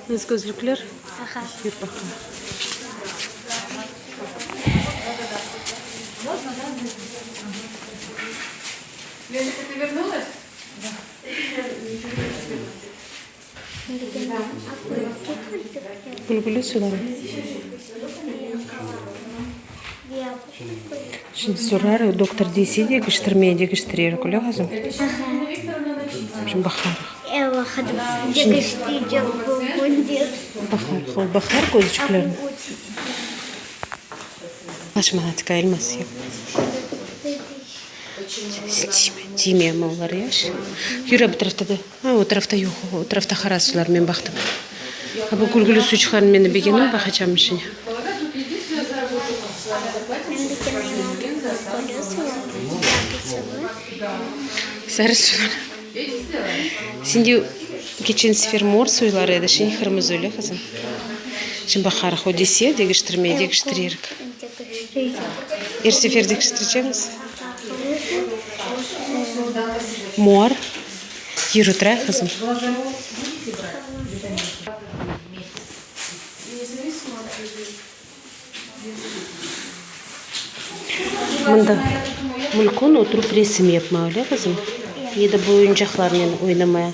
Öz közlükler? Yür baqayıq. Gülgüli sular. Şimdi sorar, doktor dese degiştirmeye, degiştirer, öyle qızım? Şimdi baqarıq. Baqarıq, o baqar közcüklerni. Aç maña tika elmaz, yoq. Tiyme, tiyme, amma olar yaş. Yür, bu tarafta da. A, o tarafta yoq, o tarafta qara sular, men baqtım. A, bu gülgüli suçıqlarnı men de begenim, baqacam işine. Sarı sular. Şimdi keçen sefer mor suylar edi, şimdi qırmızı, öyle, qızım? Şimdi baqarıq, o dese, degiştirmey, degiştirerik. Er sefer degiştirecekmiz. Mor. Yür, oturayıq, qızım. Mında mülkün oturıp resim yapma, öyle, qızım? Ya da bu oyuncaqlarnen oynamaya.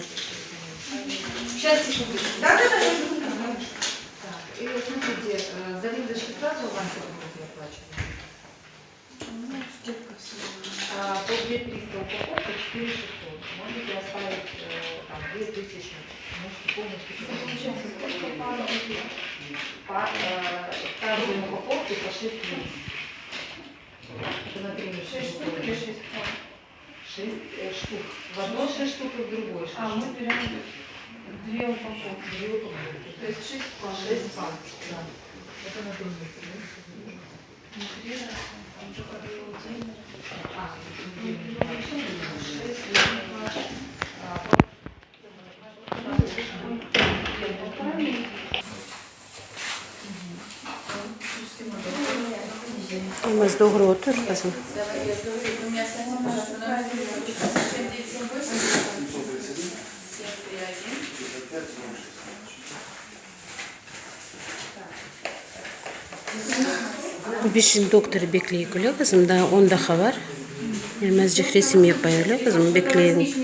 Elmaz, doğru otur, qızım. Bu beşin doktorı bekley, öyle, qızım? Daa on daqqa bar. Elmazcıq resim yapay, öyle, qızım? Bekleyik.